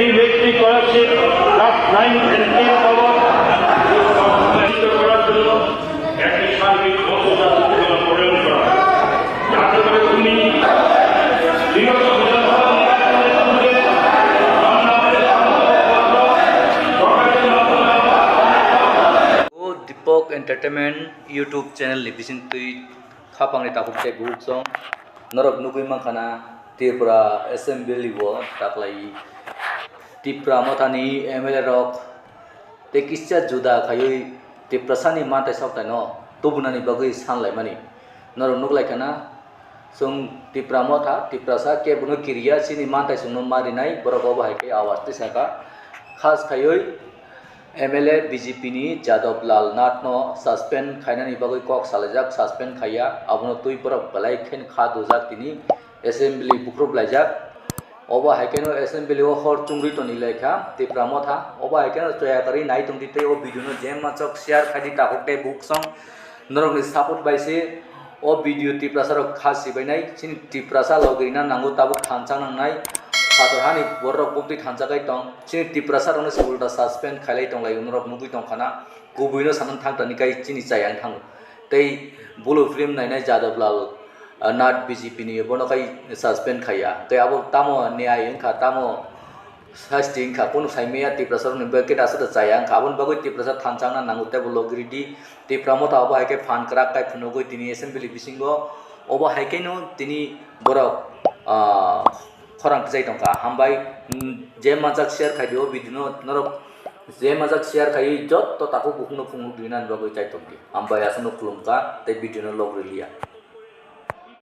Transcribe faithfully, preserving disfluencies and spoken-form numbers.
এই ব্যক্তি করাচ্ছে ক্লাস নাইন এন্ড টেন বাবদ উৎসাহিত করার জন্য একটি সার্বিক মধ্যস্থতা প্রণয়ন করা। যাতে করে তুমি বিগত বিধানসভা নির্বাচনের পূর্বে বাংলাদেশ সমাজপত্র সরকারের মাধ্যমে O Deepak Entertainment YouTube channel ni bising twi khapangni takhuk tei bukhuk song norok nugwi mankha na Tripura Assembly o taklai Tipra Mothani M L A rok tei kisa juda khaiwi Tiprasani manthai soktaino tubunani bagwi sanlaimani norok nukhlaikha na. Chwng Tipra Motha, Tiprasa kebono kiriya, chini manthai chwngno marinai, borok obo hai khe awas twi sakha. Khas khaiwi M L A B J P ni Jadab Lal Nath no suspend khainani bagwi kok salaijak, suspend khaiya, abono twi borok belai khe kha dujak tini assembly bukhrup laijak. Obo hai kheno assembly o hor chungri toni lai kha Tipra Motha. Obo hai kheno choya kwrwi nai tongdi tei o video no jemma chok share khaidi takhuk tei bukhuk song norokni support bai se o video Tiprasa rok kha sibainai. Chini Tiprasa logirina nango tabuk thansa nangnai. Phatar hani borok bumtwi thansa kai tong. Chini Tiprasa rokno se ulta suspend khailai tonglai norok nugwi tongkha na. Kubuino sanan thang tani kai chini chayang thango. Tei bulu film nainai Jadab Lal, ah, Nath B J P ni bono kai suspend khaiya. Tei abo tamo niyai wngkha, tamo sasti wngkha, kunu saimaya Tiprasa rokni bagwi khe aswk chaya wngkha. Aboni bagwi Tiprasa thansa wngna nango tei bo logiridi Tipra Motha obo hai khe phan kwrak kai phunugwi tini assembly bisingo obo hai kheno tini borok, ah, khorang kwchai tongkha. Hambai, mm, je manjak share khaidi o video no norok je manjak share khaiwi jotto takhuk bukhukno phunuk dinani bagwi chai tongdi. Hambai aswkno khulumkha tei video no log riliya.